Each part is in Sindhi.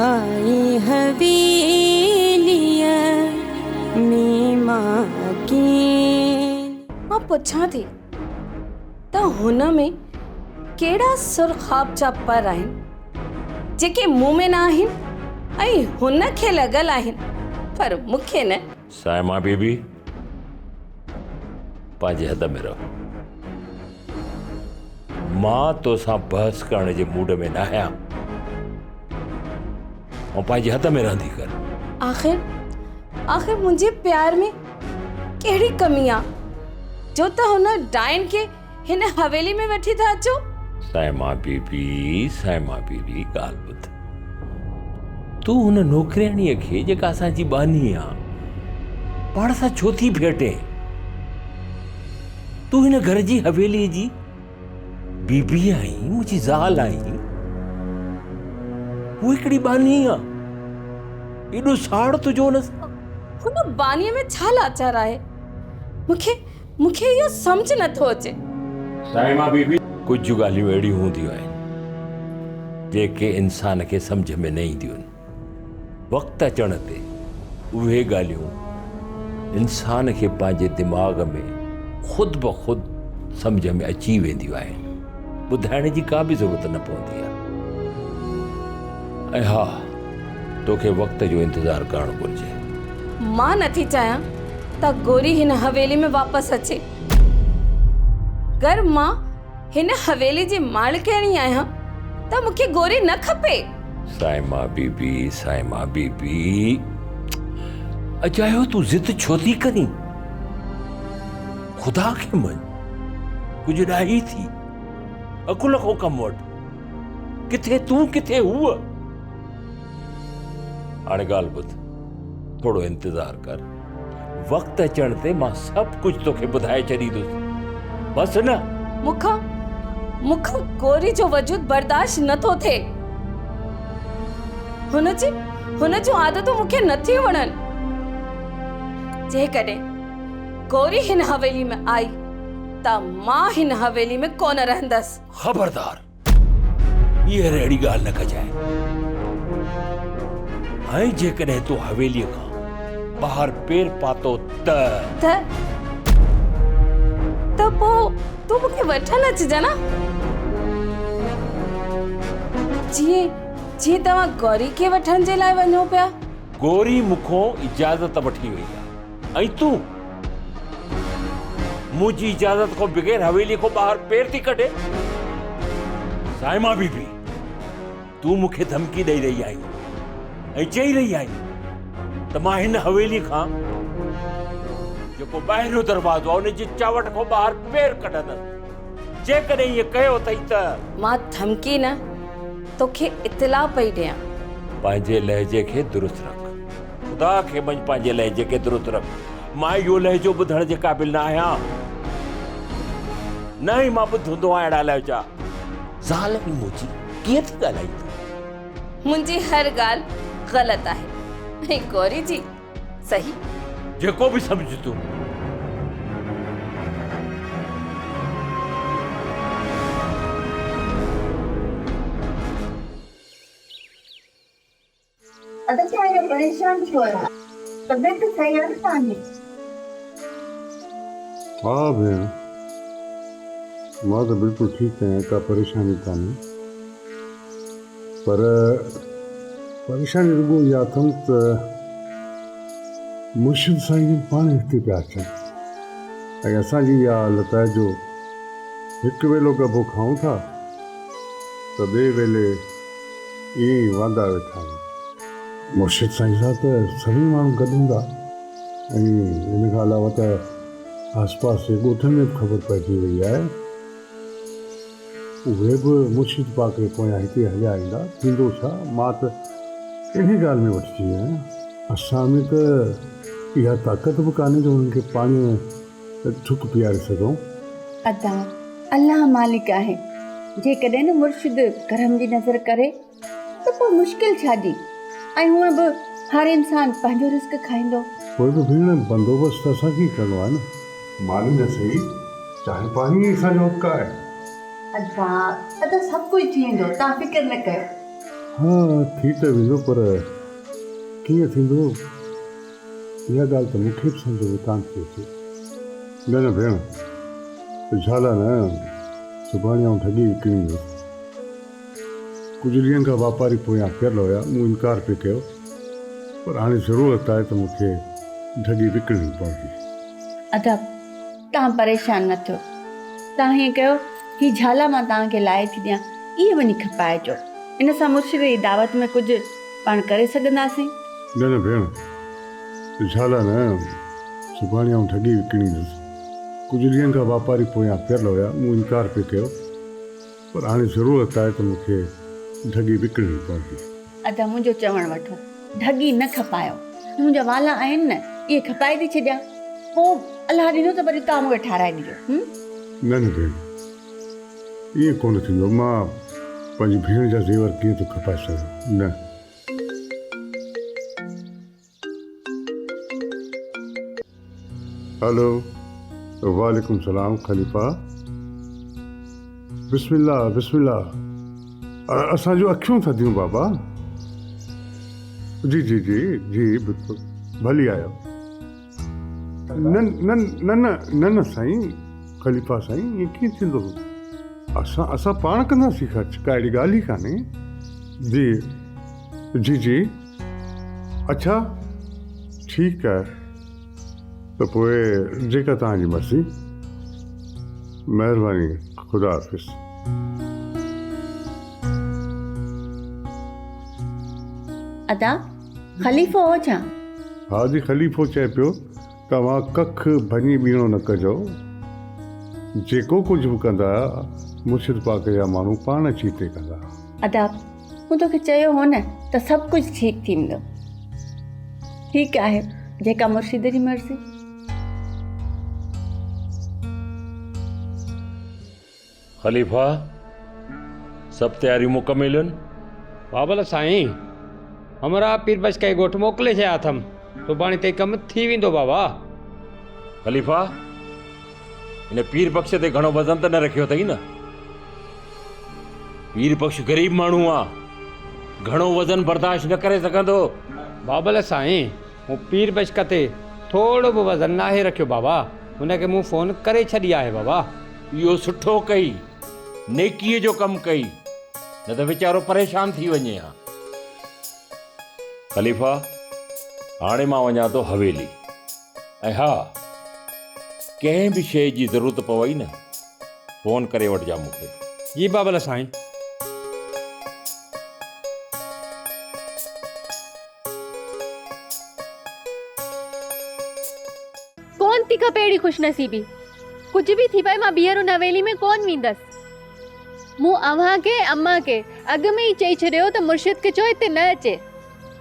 آئي حويليء ۾ مان ڪين. مان پڇان ٿي ته هن ۾ ڪهڙا سرخاب جا پر آهن، جيڪي مون ۾ نه آهن ۽ هن کي لڳل آهن، پر مون کي نه. صائمه بي بي، پنهنجي حد ۾ رهه. مان توسان بحث ڪرڻ جي موڊ ۾ ناهيان. ۽ پنهنجي حد ۾ رهندي ڪر. آخر آخر منهنجي پيار ۾ ڪهڙي ڪمي آ جو ته هن ڊائن کي هن حويلي ۾ وٺي ٿا اچو. صائمه بي بي، صائمه بي بي ڳالهه ٻڌ. تون هن نوڪرياڻيء کي جيڪا اسان جي ٻانهي آ، پاڻ سان ڇو ٿي ڀيٽين؟ تون هن گهر جي حويليء جي بي بي آهين، منهنجي زال آهين. هوء هڪڙي ٻانهي آ. ايڏو ساڙ تنهنجو ان سان؟ هن ٻانهيء ۾ ڇا لاچار آهي؟ مون کي مون کي اهو سمجهه نه ٿو اچي. صائمه بي بي، ڪجهه ڳالهيون اهڙيون هونديون آهن، جيڪي انسان کي سمجهه ۾ نه اينديون آهن. وقت اچڻ تي اهي ڳالهيون انسان کي پنهنجي دماغ ۾ خود بخود سمجهه ۾ اچي وينديون آهن. ٻڌائڻ جي ڪا به ضرورت نه پوندي آهي. ۽ ها، توکي وقت جو انتظار ڪرڻ گهرجي. مان نه ٿي چاهيان ته گوري هن حويلي ۾ واپس اچي. گر مان هن حويلي جي مالڪياڻي آهيان ته مون کي گوري نه کپي. صائمه بي بي، صائمه بي بي، اجايو تون ضد ڇو ٿي ڪرين؟ خدا کي مڃ، ڪجهه ڏاهي ٿي، عقل کان ڪم وٺ. ڪٿي تون ڪٿي هوء. هاڻي ڳالهه ٻڌ، ٿورو انتظار ڪر، وقت اچڻ تي مان سڀ ڪجهه توکي ٻڌائي ڇڏيندس. بس نه؟ مون کان، مون کان گوري جو وجود برداشت نه ٿو ٿئي. هن جي، هن جون عادتون مون کي نه ٿيون وڻن. جيڪڏهن گوري هن حويلي ۾ آئي ته مان هن حويلي ۾ ڪونه رهندس. خبردار! ٻيهر اهڙي ڳالهه نه ڪجانء ۽ جيڪڏهن تو حويليء کان ٻاهر پير پاتو ته. ته ته پوء تون مون کي وٺڻ اچجان ها. جيئن جيئن توهان گوري کي وٺڻ جي لاء وڃو پيا. گوري مون کان اجازت وٺي وئي آهي ۽ تون. منهنجي اجازت کان بغير حويلي کان ٻاهر پير ٿي ڪڍي؟ صائمه بي بي، تون مون کي ڌمڪي ڏئي رهي آهين ۽ چئي رهي آهين ته مان هن حويلي کان جيڪو ٻاهريون دروازو آهي ان جي چانوٺ کان ٻاهر پير ڪڍندس. جيڪڏهن ائين ڪيو اٿئي ته. مان ڌمڪي نه، توکي اطلاع پئي ڏيان. پنهنجي لهجي کي درست رک. خدا کي مڃ پنهنجي لهجي کي درست رک. مان اهو لهجو ٻڌڻ جي قابل نه آهيان. نه ئي مان ٻڌندو آهيان اهڙا لهجا. زال به منهنجي ڪيئن ٿي ڳالهائين تون. منهنجي هر ڳالهه غلط آهي ۽ گوري جي صحيح. جيڪو به سمجهه تون. ادا توهان ايڏو پريشان ڇو آهيو؟ طبيعت ته صحيح آهي نه توهان جي؟ ها ڀيڻ، مان ته بلڪل ٺيڪ آهيان، ڪا پريشاني ڪانهي. پر پريشاني رڳو اها اٿم ته مرشد سائين جن پاڻ هتي پيا اچن ۽ اسان جي اها حالت آهي جو هڪ ويلو ڳڀو کائون ٿا ته ٻئي ويلي ائين ئي واندا ويٺا آهيون. مرشد سائين سان ته سڀئي ماڻهو گڏ هوندا ۽ ان کان علاوه ته آس پاس جي ڳوٺن ۾ به خبر پئجي وئي آهي. اهي به مرشد پاڪ جي پويان هتي هليا ايندا. ٿيندو ڇا؟ مان ته انهي ڳالهه ۾ وٺجي ويو آهيان. اسان ۾ ته اها طاقت به ڪانهي جو انهن کي پاڻيء ڍڪ پياري سگهون. ادا الله مالڪ آهي، جيڪڏهن نه مرشد ڪرم جي نظر ڪري ته پوء مشڪل ڇا جي؟ ۽ هونء به هر انسان پنهنجو رزق کائيندو. پوء به ڀيڻ بندوبست ته اسان کي ئي ڪرڻو آهي نه. ماني نه سهي، چانهه پاڻي ئي اسان جو حق آهي. ادا ادا سڀ ڪجهه ٿي ويندو، توهان فڪر نه ڪيو. ها ٿي ته ويندو پر ڪيئن ٿيندو اها ڳالهه ته مون کي به سمجهه ۾ ڪانه ٿي اچي. نه نه ڀيڻ جهالا نه سڀاڻي آئون ڍڳي وڪڻي ايندس. ڪجهه ڏينهن کان واپاري پويان پيل هيا، مون انڪار پئي ڪيو پر هاڻي ضرورت آهي ته مون کي ڍڳي وڪڻڻي پوندي. ادا توهان پريشان نه ٿيو. توهان هيئن ڪيو، هي جهالا مان توهان کي لاهي ٿي ڏيان، اهي وڃي کپائي اچو. ان سان مرشد جي دعوت ۾ ڪجهه پاڻ ڪري سگهنداسين. نه نه ڀيڻ، جهالا نه، سڀاڻي آئون ڍڳي وڪڻي ايندس. ڪجهه ڏينهن کان واپاري پويان پيل هيا، مون انڪار پئي ڪيو. پر هاڻي ضرورت آهي ته مون کي ڍڳي وڪڻڻي پوندي. ادا منهنجو چوڻ وٺو، ڍڳي نه کپايو. هي منهنجا والا آهن نه، اهي کپائي ٿي ڇڏيان. پوء الله ڏنو ته وري توهان مون کي ٺاهرائي ڏجو. هم؟ نه نه ڀيڻ، ائين ڪونه ٿيندو. مان پنهنجي ڀيڻ جا زيور ڪيئن ٿو کپائي سگهان. نه. هلو وعليڪم سلام خليفا بسم الله بسم الله اسان جون اکيون ٿڌيون بابا جي جي جي جي بلڪل ڀلي آيو نه نه نه نه نه نه سائين خليفا سائين ائين ڪيئن ٿيندو اسان اسان پاڻ ڪنداسين خرچ ڪا اهڙي ڳالهه ئي ڪانهي جي جي جي اڇا ٺيڪ آهي ته پوء جيڪا توهان جي مرضي. مهرباني خدا حافظ. ادا خليفو هو ڇا؟ ها جي خليفو چئي پيو توهان ڪک ڀڃي ٻيڻو نه ڪجو جيڪو ڪجهه به ڪندا مرشد پاڪ جا ماڻهو پاڻ اچي هتي ڪندا. ادا مون توکي چيو هو نه ته سڀ ڪجهه ٺيڪ ٿي ويندو. ٺيڪ آهي جيڪا مرشد جي مرضي. خليفا، سڀ تياريون مڪمل آهن؟ بابل سائين، همراهه پير بخش کي ڳوٺ موڪلي ڇڏيا اٿم. سڀاڻي تائين ڪم ٿي ويندو بابا. خليفا، هن پير بخش تي گهڻو وزن ته نه رکيو اٿئي نه؟ پير بخش غريب ماڻهو آ، گهڻو وزن برداشت نه ڪري سگهندو. بابل سائين، مون پير بخش تي ٿورو به وزن ناهي رکيو بابا، هن کي مون فون ڪري ڇڏي آهي بابا. اهو سٺو ڪئي، نيڪيء جو ڪم ڪئي، نه ته ويچارو پريشان ٿي وڃي ها. خليفا، هاڻي مان وڃان ٿو حويلي. ۽ ها، ڪنهن به شيء جي ضرورت پوئي نه، فون ڪري وٺجان مون کي. جي بابل سائين. ڪونه ٿي کپي اهڙي خوش نصيبي. ڪجهه به ٿي پئي مان ٻيهر ان حويلي ۾ ڪونه ويندس. مون اوهان کي ۽ امان کي اڳ ۾ ئي چئي ڇڏيو هو ته مرشد کي چئو هتي نه اچي.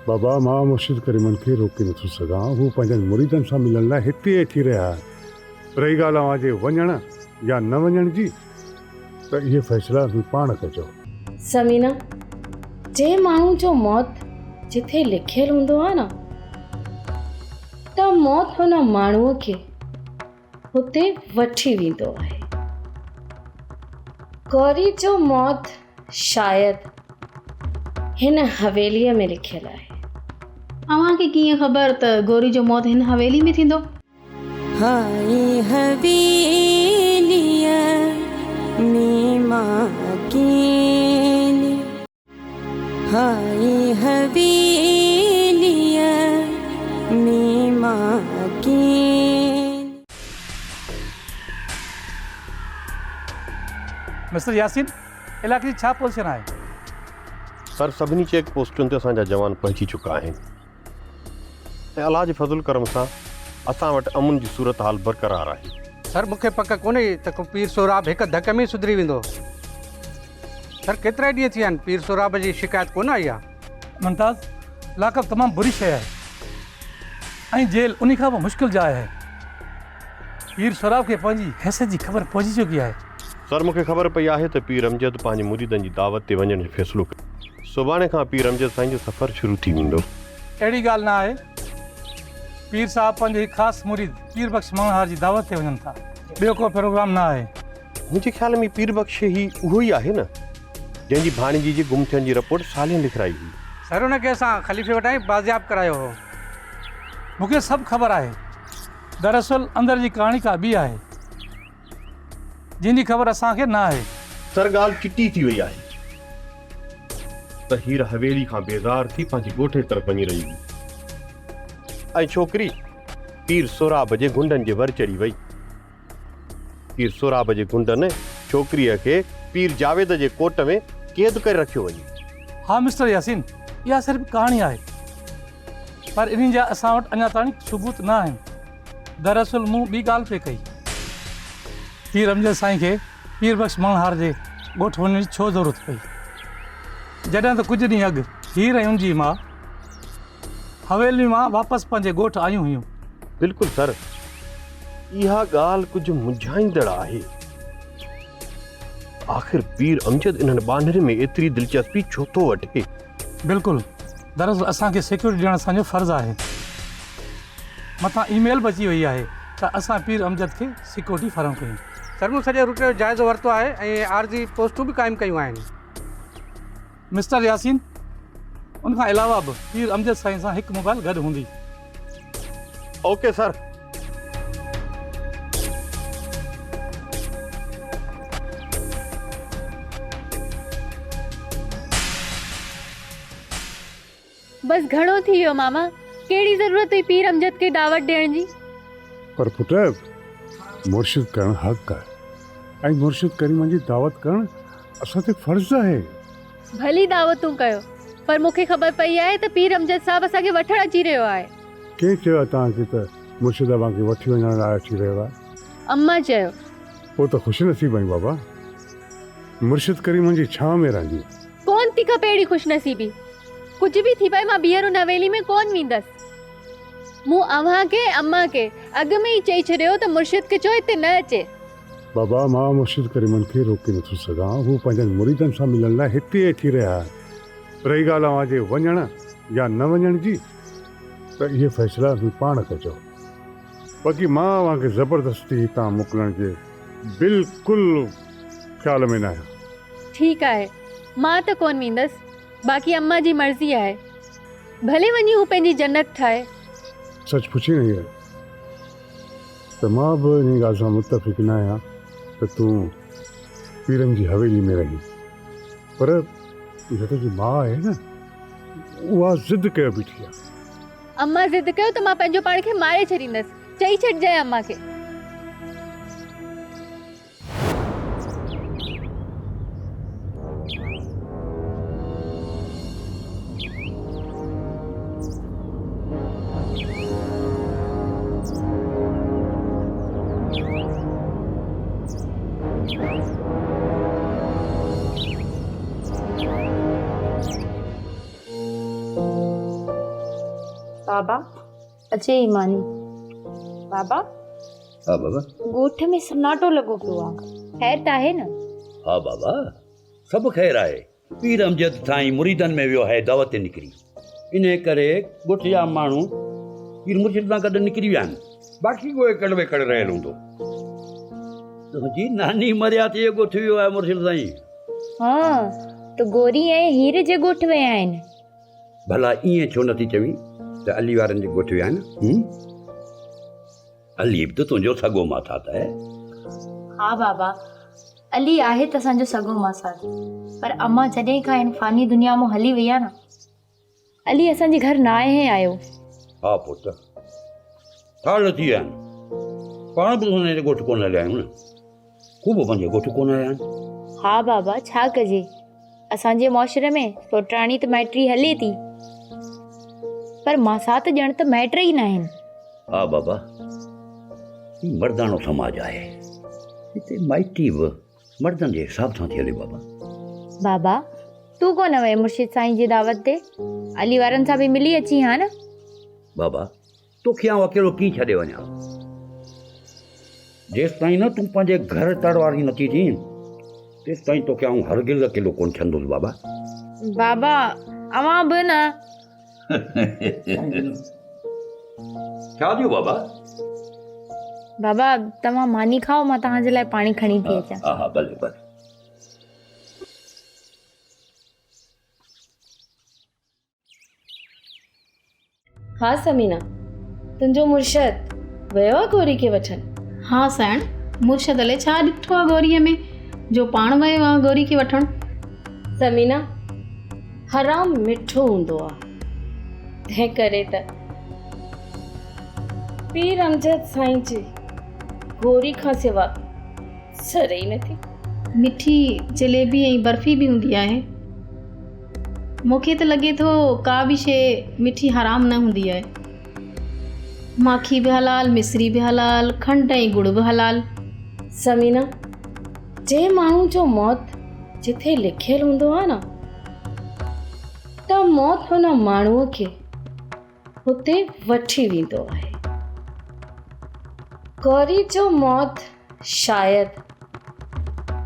بابا مان مرشد ڪريمن کي روڪي نٿو سگهان، هو پنهنجن مريدن سان ملڻ لاء هتي اچي رهيا آهن. رهي ڳالهه اوهان جي وڃڻ يا نه وڃڻ جي ته اهي فيصلا اوهين پاڻ ڪجو. ثمينه، جنهن ماڻهو جو موت جٿي لکيل هوندو آهي نه ته موت ان ماڻهو کي هتي وٺي ويندو آهي. گوري جو موت شايد هن حويليء ۾ لکيل آهي. اوهان کي ڪيئن خبر ته گوري جو موت هن حويلي ۾ ٿيندو؟ هائي حويليء ۾ مان اڪيلي. هائي حويليء ۾ مان اڪيلي. مسٽر ياسين، علائقي جي ڇا پوزيشن آهي؟ سر سڀني چيڪ پوسٽن تي اسان جا جوان پهچي چڪا آهن ۽ الله جي فضل ڪرم سان اسان وٽ امن جي صورتحال برقرار آهي. سر مون کي پڪ ڪونهي ته ڪو پير سهراب هڪ ڌڪ ۾ ئي سڌري ويندو. سر ڪيترائي ڏينهن ٿي ويا آهن پير سهراب جي شڪايت ڪونه آئي آهي. ممتاز، لاڪ اپ تمام بري شيء آهي ۽ جيل انهي کان به مشڪل جاء آهي. پير سهراب کي پنهنجي حيثيت جي خبر پئجي چڪي آهي. سر مون کي خبر پئي آهي ته پير امجد پنهنجي مريدن جي دعوت تي وڃڻ جو فيصلو ڪيو. سڀاڻي کان پير امجد سائين جو سفر شروع ٿي ويندو. اهڙي ڳالهه نه آهي. پير صاحب پنهنجي هڪ خاص مريد پير بخش مڱڻهار جي دعوت تي وڃن ٿا. ٻيو ڪو پروگرام نه آهي. منهنجي خيال ۾ پير بخش هي اهو ئي آهي نه. جنهن جي ڀاڻيجي جي گم ٿيڻ جي رپورٽ صالح لکرائي هئي. سر ان کي اسان خليفي وٽان ئي بازياب ڪرايو هو. مون کي سڀ خبر آهي. دراصل اندر جي ڪهاڻي ڪا ٻي آهي. جنهن جي خبر اسان کي نه آهي. سر ڳالهه چٽي ٿي وئي آهي ته هير حويلي کان بيزار ٿي پنهنجي ڳوٺ جي طرف وڃي رهي هئي ۽ ڇوڪري پير سهراب جي غنڊن جي ور چڙهي وئي. پير سهراب جي غنڊن ڇوڪريء کي پير جاويد جي ڪوٽ ۾ قيد ڪري رکيو وڃي. ها مسٽر ياسين اها صرف ڪهاڻي آهي پر انهي جا اسان وٽ اڃا تائين ثبوت نه آهن. دراصل مون ٻي ڳالهه پئي ڪئي. پير امجد سائين کي پير بخش مڱڻهار جي ڳوٺ وڃڻ جي ڇو ضرورت پئي؟ جڏهن ته ڪجهه ڏينهن اڳ هير ۽ ان جي ماء حويلي مان واپس پنهنجي ڳوٺ آيون هيون. بلڪل سر، اها ڳالهه ڪجهه منجهائيندڙ آهي. آخر پير امجد انهن ٻانهن ۾ ايتري دلچسپي ڇو ٿو وٺي؟ بلڪل، دراصل اسان کي سيڪيورٽي ڏيڻ اسان جو فرض آهي. مٿان اي ميل به اچي وئي آهي ته اسان پير امجد کي سيڪيورٽي فراهم ڪيون. سر مون سڄي روٽ جو جائزو ورتو آهي ۽ عارضي پوسٽون به قائم ڪيون آهن. مسٽر ياسين، ان کان علاوه به پير امجد سائين سان هڪ موبائل گڏ هوندي. Okay sir. بس گهڻو ٿي ويو ماما، ڪهڙي ضرورت هئي پير امجد کي دعوت ڏيڻ جي. پر پٽ مرشد ڪرڻ حق آهي ۽ مرشد ڪريم جي دعوت ڪرڻ اسان تي فرض آهي. ڀلي دعوتون ڪيو پر مون کي خبر پئي آهي ته پير امجد صاحب اسان کي وٺڻ اچي رهيو آهي. ڪنهن چيو آهي توهان کي ته مرشد اوهان کي وٺي وڃڻ لاء اچي رهيو آهي؟ امان چيو. پوء ته خوش نصيب آهين بابا. مرشد ڪريم جي ڇانو ۾ رهندين. ڪونه ٿي کپي اهڙي خوش نصيبي. ڪجهه به ٿي پئي مان ٻيهر ان حويلي ۾ ڪونه ويندس. مون اوهان کي ۽ امان کي اڳ ۾ ئي چئي ڇڏيو هو ته مرشد کي چئو هتي نه اچي. بابا مان مرشد ڪريمن کي روڪي نٿو سگهان. هو پنهنجن مريدن سان ملڻ لاء هتي اچي رهيا آهن. رهي ڳالهه اوهان جي وڃڻ يا نه وڃڻ جي ته اهي فيصلا اوهين پاڻ ڪجو. باقي مان اوهان کي زبردستي هتان موڪلڻ جي بلڪل خيال ۾ ناهيان. ٺيڪ آهي، مان ته ڪونه ويندس، باقي امان جي مرضي آهي. ڀلي وڃي هو پنهنجي جنت ٺاهي. سچ پڇين هينئر ته مان به انهي ڳالهه سان متفق ناهيان ته تون پيرن جي حويلي ۾ رهين، پر اها تنهنجي ماء آهي نه، اها ضد ڪيو بيٺي آهي. امان ضد ڪيو ته مان پنهنجو پاڻ کي ماري ڇڏيندس، چئي ڇڏجانء امان کي. بابا اچي ئي ماني. بابا. ها بابا. ڳوٺ ۾ سناٽو لڳو پيو آ. خير ته آهي نه؟ ها بابا سڀ خير آهي. پير امجد سائين مريدن ۾ ويو آهي دعوت تي نڪري. انهي ڪري ڳوٺ جا ماڻهو پير مرشد سان گڏ نڪري ويا آهن. باقي ڪو ايڪڙ ويڪڙ رهيل هوندو. تنهنجي ناني مريا ٿي ڳوٺ ويو آهي مرشد سائين. ها ته گوري ۽ هير جي ڳوٺ ويا آهن. ڀلا ائين ڇو نٿي چوين ته علي وارن جي ڳوٺ ويا آهن؟ هم؟ علي به ته تنهنجو سڳو ماسات آهي. ها بابا، علي آهي ته اسان جو سڳو ماسات، پر امان جڏهن کان هن فاني دنيا مان هلي وئي آهي نه، علي اسان جي گهر ناهي آيو. ها پٽ، سال ٿي ويا آهن، پاڻ به هن جي ڳوٺ ڪونه هليا آهيون نه. هو به پنهنجي ڳوٺ ڪونه آيا آهن. ها بابا، ڇا ڪجي، اسان جي معاشري ۾ سوٽراڻي ته مائٽي هلي ٿي، پر ماسات ڄڻ ته مائٽ ئي ناهن. ها بابا، هي مرداڻو سماج آهي، هتي مائٽي به مردن جي حساب سان ٿي هلي بابا. بابا، تون ڪونه وئين مرشد سائين جي دعوت تي؟ علي وارن سان به ملي اچين ها نه؟ بابا، توکي آئون اڪيلو ڪيئن ڇڏي وڃان؟ جيستائين نه تون پنهنجي گهر تڙ واري نه ٿي ٿين، تيستائين توکي آئون هرگز اڪيلو ڪونه ڇڏندس بابا. بابا، اوهان به نه. ڇا ٿيو بابا؟ بابا، توهان ماني کائو، مان توهان جي لاء پاڻي کڻي ٿي اچان. ها ها، ڀلي ڀلي. ها ثمينه، تنهنجو مرشد ويو آ گوري کي وٺڻ؟ ها سائڻ، مرشد الائي ڇا ڏٺو آ گوريء ۾ جو پاڻ ويو آ گوري کي وٺڻ. ثمينه، حرام مٺو هوندو آ، تنهن ڪري ته پير امجد سائين جي گوري کان سوا سري ئي نٿي. مٺي جليبي ۽ برفي به هوندي آهي. مون کي ته لڳي ٿو ڪا به شيء مٺي حرام نه هوندي آهي. ماکي به حلال، مصري به حلال، کنڊ ۽ ڳڙ به حلال. ثمينه، جنهن ماڻهو جو موت جٿي لکيل هوندو آهي نه ته موت ان ماڻهوء کي هتي وٺي ويندو آهي. گوري جو موت شايد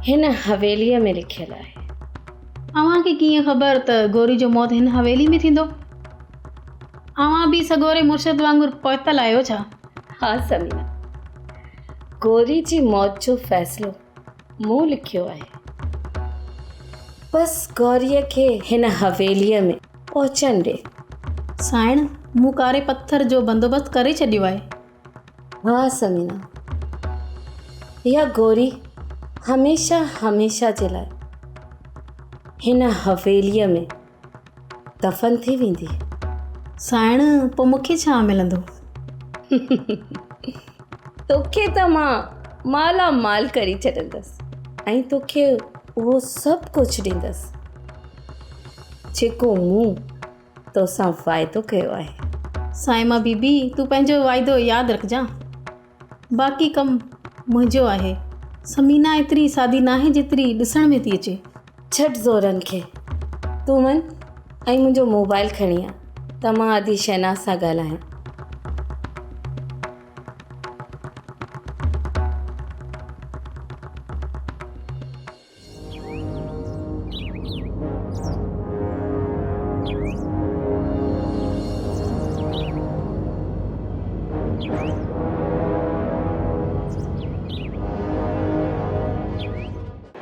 هن حويليء ۾ لکيل آهي. اوهان کي ڪيئن خبر ته گوري جو موت هن حويلي ۾ ٿيندو؟ اوهان به سڳوري مرشد وانگر پهتل آهيو ڇا؟ ها ثمينه، گوري جي موت جو فيصلو مون لکيو آهي. بس گوريء کي هن حويليء ۾ پهچڻ ڏي. سائڻ، مون ڪاري پٿر جو بندوبست ڪري ڇڏيو آهي. ها ثمينه، اها گوري هميشه هميشه جي لاء هن حويليء ۾ دفن ٿي ويندي. سائڻ، پوء مون کي ڇا ملندو؟ توکي ته مان مالا مال ڪري ڇڏندس ۽ توکي اهو سڀ ڪجهه ڏيندس جيڪو مون توسان واعدو ڪيو آهي. صائمه بي بي، تون پنهنجو واعدو ياد رکجان. باقي ڪم منهنجو آهي. ثمينه ايتري سادي ناهي جيتري ڏسڻ ۾ ٿي اچي. ڇڏ زورن کي. تون وڃ ۽ منهنجو موبائل کڻي آ ته مان ادي شهناز سان ڳالهايان.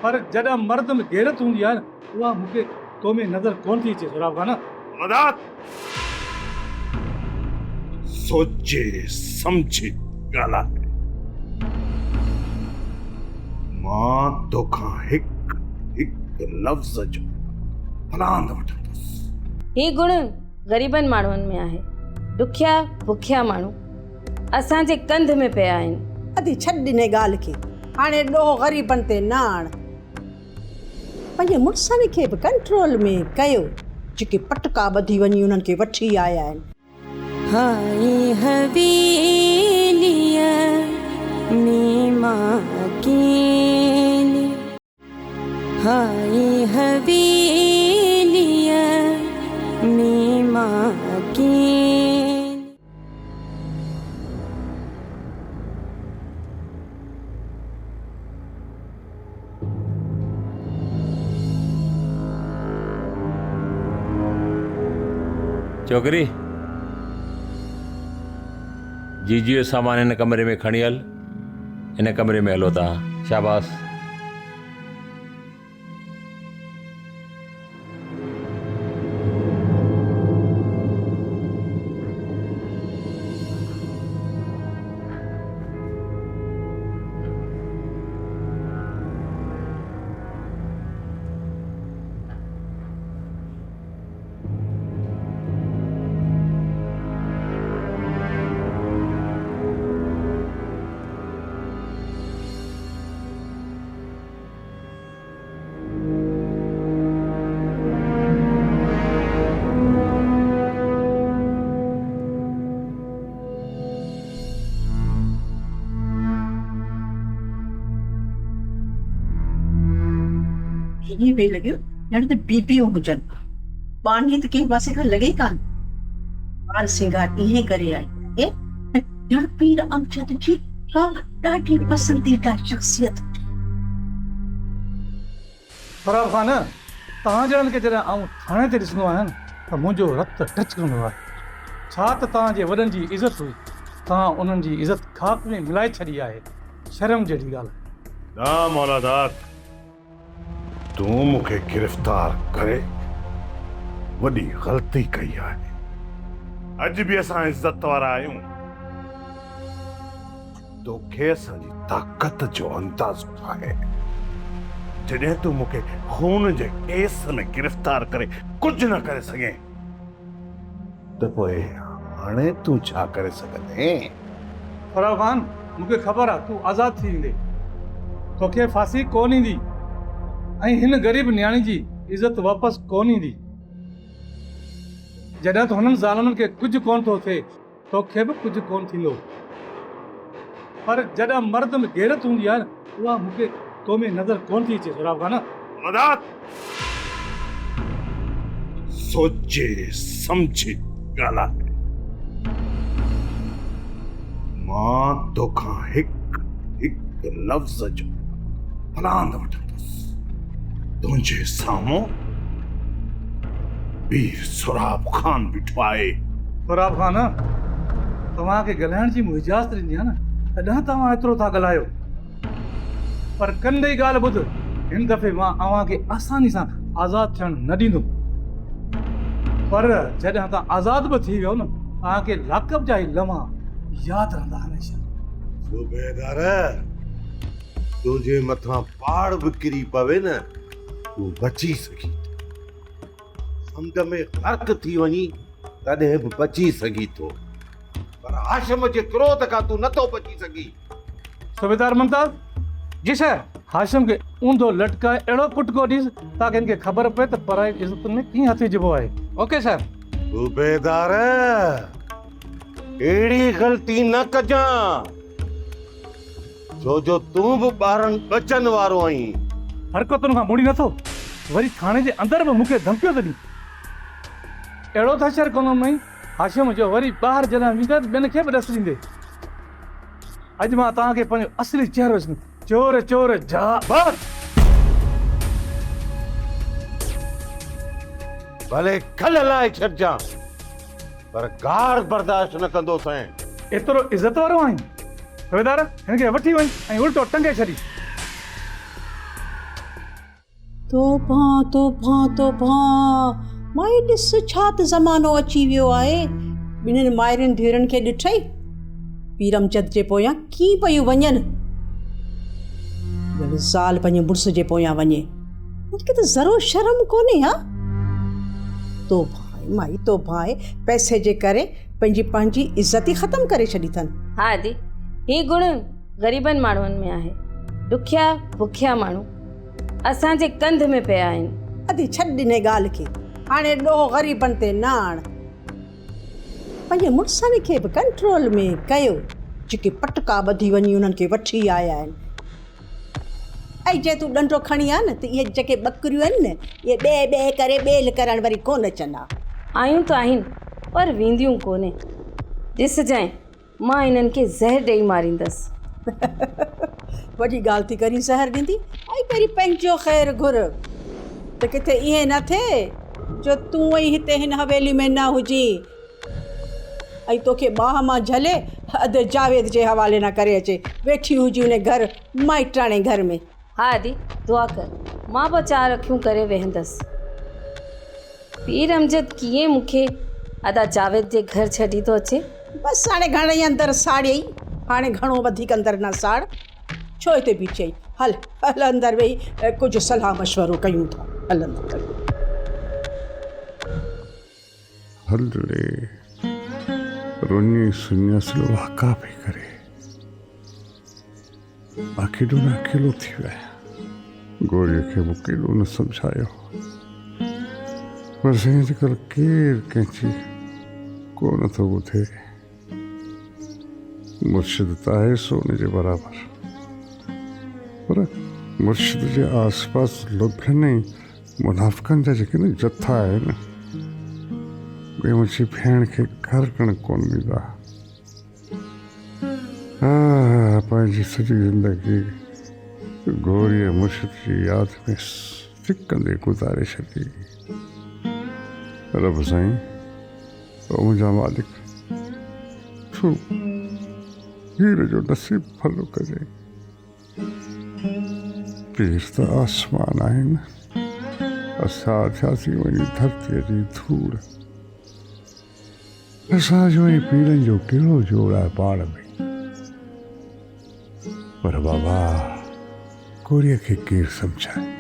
پر جڏهن مرد ۾ غيرت هوندي آهي نه اها مون کي تو ۾ نظر ڪونه ٿي اچي سهراب خان. مدد! سوچي سمجهي ڳالهاء. مان توکان هڪ هڪ لفظ جو پلاند وٺندس. هي گڻ غريبن ماڻهن ۾ آهي. ڏکيا بکيا ماڻهو اسان جي ڪنڌ ۾ پيا آهن. ادي ڇڏ انهي ڳالهه کي. هاڻي ڏوهه غريبن تي نه آڻ. پنهنجي مڙسن کي به ڪنٽرول ۾ ڪيو جيڪي پٽڪا ٻڌي وڃي انهن کي وٺي آيا آهن. هائي حويليء ۾ مان اڪيلي. هائي حويليء ۾ مان اڪيلي. ڇوڪري، جيجيء جو سامان هن ڪمري ۾ کڻي هل. هن ڪمري ۾ هلو توهان. شاباس. ائين پئي لڳيو ڄڻ ته بيبيون هجن. ٻانهي ته ڪنهن پاسي کان لڳي ئي ڪانه. هار سينگار ائين ڪري آئي آهي ڄڻ پير امجد جي ڪا ڏاڍي پسنديده شخصيت هجي. سهراب خان، توهان جهڙن کي جڏهن آئون ٿاڻي تي ڏسندو آهيان ته منهنجو رت ٽچ ڪندو آهي. ڇا ته توهان جي وڏن جي عزت هئي، توهان انهن جي عزت خاڪ ۾ ملائي ڇڏي آهي. شرم جهڙي ڳالهه آهي. نه مولا داد، تون مون کي گرفتار ڪري وڏي غلطي ڪئي آهي. اڄ به اسان عزت وارا آهيون. توکي اسان جي طاقت جو اندازو ناهي. جڏهن تون مون کي خون جي ڪيس ۾ گرفتار ڪري ڪجهه نه ڪري سگهين ته پوء هاڻي تون ڇا ڪري سگهندين؟ سهراب خان، مون کي خبر آ تون آزاد ٿي ويندين. توکي ڦاسي ڪونه ايندي ۽ هن غريب نياڻي جي عزت واپس ڪونه ايندي. جڏهن ته هنن ظالمن کي ڪجهه ڪونه ٿو ٿئي، توکي به ڪجهه ڪونه ٿيندو. پر جڏهن مرد ۾ غيرت هوندي آهي نه، اها مون کي تو ۾ نظر ڪونه ٿي اچي سهراب خان. مدد! سوچي سمجهي ڳالهاء. مان توکان هڪ هڪ لفظ جو پلاند وٺندس. تنهنجي سامهون پير سهراب خان بيٺو آهي. سهراب خان، توهان کي ڳالهائڻ جي مون اجازت ڏني آهي نه، تڏهن توهان ايترو ٿا ڳالهايو. پر ڪن ڏئي ڳالهه ٻڌ، هن دفعي مان اوهان کي آساني سان آزاد ٿيڻ نه ڏيندم. پر جڏهن توهان آزاد به ٿي ويو نه، توهان کي لاڪپ جا هي لمحا ياد رهندا هميشه. صوبيدار، تنهنجي مٿان پاڙ به ڪري پوي نه، تون بچي سگهين ٿو. سمنڊ ۾ غرق ٿي وڃين تڏهن به بچي سگهين ٿو، پر هاشم جي ڪروڌ کان تون نٿو بچي سگهين. صوبيدار ممتاز، جي سر! هاشم کي اونڌو لٽڪائي اهڙو ڪٽڪو ڏيس تاڪه هن کي خبر پئي ته پرائي عزتن ۾ ڪيئن هٿ وجهبو آهي. Okay sir! صوبيدار، اهڙي غلطي نه ڪجان. ڇو جو تون به ٻارن ٻچن وارو آهين. حرڪتن کان مڙي نٿو، وري ٿاڻي جي اندر به مون کي ڌمڪيون ٿو ڏين. اهڙو ته حشر ڪندومئين هاشم جو وري ٻاهر جڏهن ويندين ته ٻين کي به ڏس ڏيندين. اڄ مان توهان کي پنهنجو اصلي چهرو ڏسندس. چور چور جا. بس! ڀلي کل لاهي ڇڏجان، پر گار برداشت نه ڪندوسين. ايترو عزت وارو آهين؟ حويدار، هن کي وٺي وڃ ۽ الٽو ٽنگي ڇڏيس. توبهان توبهان توبهان مائي ڏس ڇا ته زمانو اچي ويو آهي. ٻنهين مائرين ڌيئرن کي ڏٺئي؟ پير امجد جي پويان ڪيئن پيون وڃن. ڄڻ زال پنهنجي مڙس جي پويان وڃي. هن کي ته ذرو شرم ڪونهي ها. توبهان آهي مائي توبهان آهي پئسي جي ڪري پنهنجي پنهنجي عزت ئي ختم ڪري ڇڏي اٿن. ها ادي هي گڻ غريبن ماڻهن ۾ آهي. ڏکيا بکيا ماڻهو اسان جي ڪنڌ ۾ پيا آهن. ادي ڇڏ انهي ڳالهه کي هاڻي ڏوهه غريبن تي نه آڻ. پنهنجي مڙسن کي به ڪنٽرول ۾ ڪيو جيڪي پٽڪا ٻڌي وڃي انهن کي وٺي آيا آهن. ۽ جي تون ڏنڊو کڻي آ نه ته اهي جيڪي ٻڪريون آهن نه اهي ٻي ٻي ڪري ٻيلهه ڪرڻ وري ڪونه اچن ها. آيون ته آهن پر وينديون ڪونهي. ڏسجانء مان انهن کي زهر ڏيئي ماريندس. وڏي ڳالهه ٿي ڪرين زهر ڏيندي. ۽ پهرين پنهنجو خير گهر ته ڪٿي ائين نه ٿئي جو تون ئي هتي هن حويلي ۾ نه هجين. ۽ توکي ٻانهن مان جهلي ادي جاويد جي حوالي نه ڪري اچي ويٺي هجي انهي گهر مائٽاڻي گهر ۾. ها ادي دعا ڪر مان به چار اکيون ڪري ويهندس. پير امجد ڪيئن مون کي ادا جاويد جي گهر ڇڏي ٿو اچي. بس هاڻي گهڻئي اندر ساڙيئي هاڻي گهڻو وڌيڪ اندر نه ساڙ ڇو هتي بيٺي آهين هل هل اندر ويهي ڪجهه صلاح مشورو ڪيون ٿا هل اندر هل. هل ڙي رڃي سڃ اصل واڪا پئي ڪري. مان ڪيڏو نه اڪيلو ٿي ويو آهيان. گوريء کي مون ڪيڏو نه سمجهايو. پر سائين اڄڪلهه ڪير ڪنهن جي ڪو نه ٿو ٻڌي. مرشد ته آهي سون جي برابر. پر مرشد جي آس پاس لوڀين ۽ منافقن جا جيڪي نه جٿا آهن اهي منهنجي ڀيڻ کي گهر ڪرڻ ڪونه ڏيندا. آه پنهنجي سڄي زندگي گوري ۽ مرشد جي ياد ۾ سڪندي گذاري ڇڏي. رب سائين او منهنجا مالڪ تون هير جو نصيب ڀلو ڪجانء. پير ته آسمان آهن، اسان ٿياسين وڃي ڌرتيء جي ڌوڙ. اسان جو ۽ پيرن جو ڪهڙو جوڙ آهي پاڻ ۾. پر بابا ڪوريء کي ڪير سمجهائي.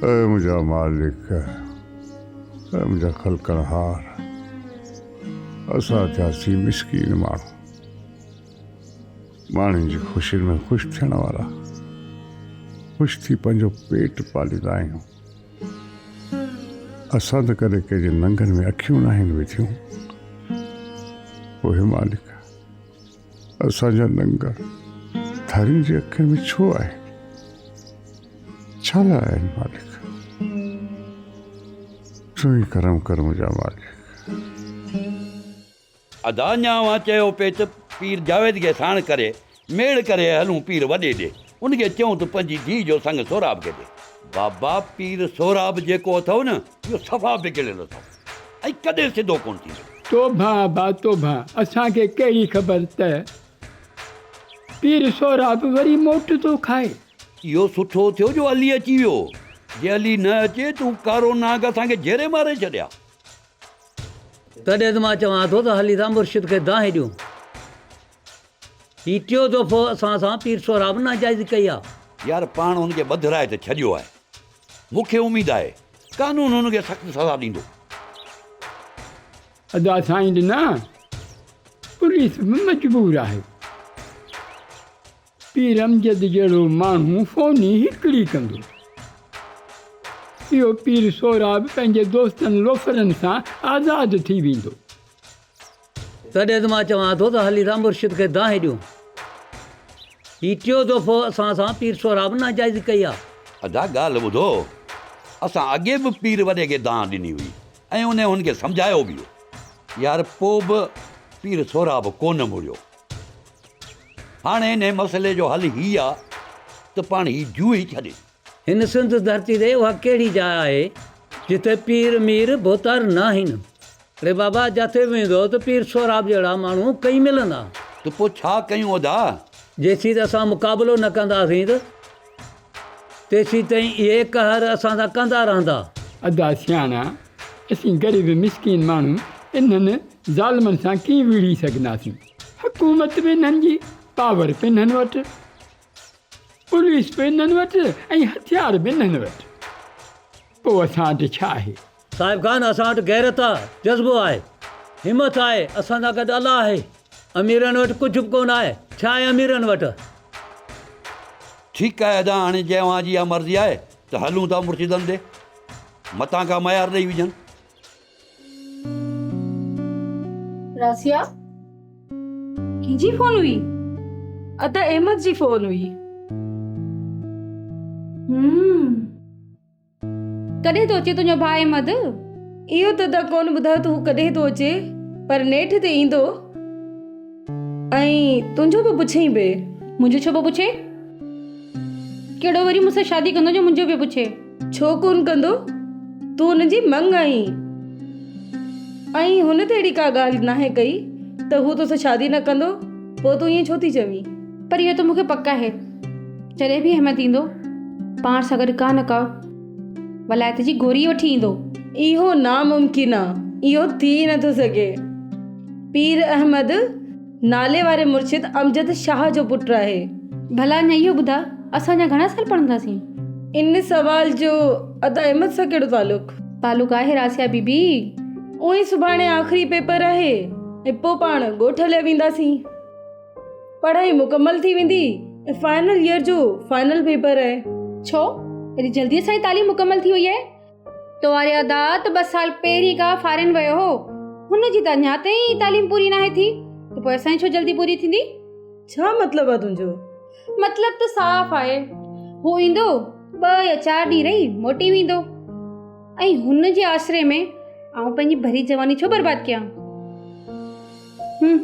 اي منهنجا مالڪ، اي منهنجا خلقڻهار، اسان ٿياسين مسڪين ماڻهو، ماڻهن جي خوشين ۾ خوش ٿيڻ وارا، خوش ٿي پنهنجو پيٽ پاليندا آهيون. اسان ته ڪڏهن ڪنهن جي ننگن ۾ اکيون ناهن وڌيون. پوء مالڪ اسان جا ننگ ڌارين جي اکين ۾ ڇو آهن؟ ڇا لاء آهن مالڪ؟ تون ئي ڪرم ڪر منهنجا مالڪ. ادا اڃا اوهان چيو پئي ته پير جاويد کي ساڻ ڪري ميڙ ڪري هلون پير وڏي ڏي ان کي چئون ته پنهنجي ڌيء جو سڱ سهراب کي ڏي. بابا پير سهراب جيڪو اٿئو نه اهو صفا بگڙيل اٿئو ۽ ڪڏهن سڌو ڪونه ٿيندو. توبه ابا توبه اسان کي ڪهڙي خبر ته پير سهراب وري موٽ ٿو کائي. اهو سٺو ٿيو جو علي اچي ويو جي علي نه اچي ته هو ڪارو نانگ اسان کي جهيري ماري ڇڏي ها. تڏهن ته مان چوان ٿو ته هلي ٿا مرشد کي دانهن ڏيون. هي ٽيون دفعو اسان سان پير سهراب ناجائزي ڪئي آ. يار پاڻ هن کي ٻڌرائي ته ڇڏيو آهي. مون کي اميد آهي قانون هن کي سخت سزا ڏيندو. ادا سائين ڏنا پوليس به مجبور آهي. پير امجد جهڙو ماڻهو فوني هڪڙي ڪندو. اهو پير سهراب پنهنجي دوستن لوفرن سان آزاد ٿي ويندو. تڏهن ته مان چوان ٿو ته هلي ٿا مرشد کي دانهن ڏيون. هي ٽيون دفعو اسان سان پير سهراب ناجائزي ڪئي آ. ادا ڳالهه ٻڌو، اسان اڳي به پير وڏي کي دانهن ڏني هئي ۽ انهي هن کي سمجهايو به هو. يار پوء به پير سهراب ڪونه مڙيو. هاڻي انهي مسئلي جو حل هي آ ته پاڻ هي جوء ئي ڇڏي. هن سنڌ ڌرتي تي اها ڪهڙي جاء آهي جتي پير مير ڀوتار ناهن. اڙي بابا جاٿي به ويندو ته پير سهراب جهڙا ماڻهو ڪئين ملندا. ته پوء ڇا ڪيون ادا؟ جيسين ته اسان مقابلو نه ڪنداسين ته تيسين تائين اهي قهر اسان سان ڪندا رهندا. ادا سياڻا اسين غريب مسڪين ماڻهو انهن ظالمن سان ڪيئن وڙهي سگهنداسين. حڪومت به انهن جي، پاور به انهن وٽ، پوليس به انهن وٽ ۽ هٿيار به انهن وٽ. پوء اسان وٽ ڇا آهي؟ صاحب خان اسان وٽ غيرت آ، جذبو آهي، همٿ آهي، اسان سان گڏ الله آهي. اميرن وٽ ڪجهه به ڪونه آهي، ڇا آهي اميرن وٽ؟ ٺيڪ آهي ادا هاڻي جي اوهان جي اها مرضي آهي ته هلون ٿا مرشدن ڏي، متان ڪا ميار ڏئي وجهن. راسيا ڪنهن جي فون هئي؟ ادا احمد جي فون هئي. هم ڪڏهن ٿو اچي تنهنجو ڀاء احمد؟ اهو ته ادا ڪونه ٻڌايو ته هو ڪڏهن ٿو اچي پر نيٺ تي ايندو ۽ تنهنجو به پڇيائين پئي. منهنجو ڇو پيو پڇي؟ ڪهڙو وري مون سان شادي ڪندو جو منهنجو پيو پڇي؟ ڇو ڪونه ڪندو؟ تون هن جي مڱ آهين ۽ هن ته اهڙي ڪا ڳالهه ناهي ڪئي ته هو توسان شادي نه ڪندو، پوء تون ائين ڇو ٿي چوين؟ پر اهو ته مون کي پڪ آهي، جڏهن به احمد ايندو، پاڻ سان گڏ ڪا نه ڪا ولايت جي گوري وٺي ايندو. اهو ناممڪن آ، اهو ٿي ئي نٿو سگهي. پير احمد نالي واري مرشد امجد شاهه جو پٽ آهي. ڀلا اڃا اهو ٻڌاء، اسان اڃا گهڻا سال پڙهنداسين؟ ان سوال جو ادا احمد سان ڪهڙو تعلق؟ تعلق آهي راسيا بي بي. اونئن ئي سڀاڻي آخري پيپر آهي ۽ پوء پاڻ ڳوٺ هليا وينداسين. پڙهائي مڪمل ٿي ويندي ۽ فائنل ييئر جو فائنل پيپر آهي. ڇو؟ ايڏي جلدي اسان جي تعليم مڪمل ٿي وئي آهي؟ تو واري ادا ته ٻه سال پهرين کان فارين ويو هو، هن جي ته اڃا تائين تعليم پوري ناهي ٿي ته پوء اسان جي ڇو جلدي پوري ٿيندي؟ ڇا مطلب آ تنهنجو؟ مطلب ته صاف آهي، هو ايندو، ٻه يا چار ڏينهن رهي موٽي ويندو ۽ هن جي آسري ۾ آئون پنهنجي ڀري جواني ڇو برباد ڪيان؟ هم.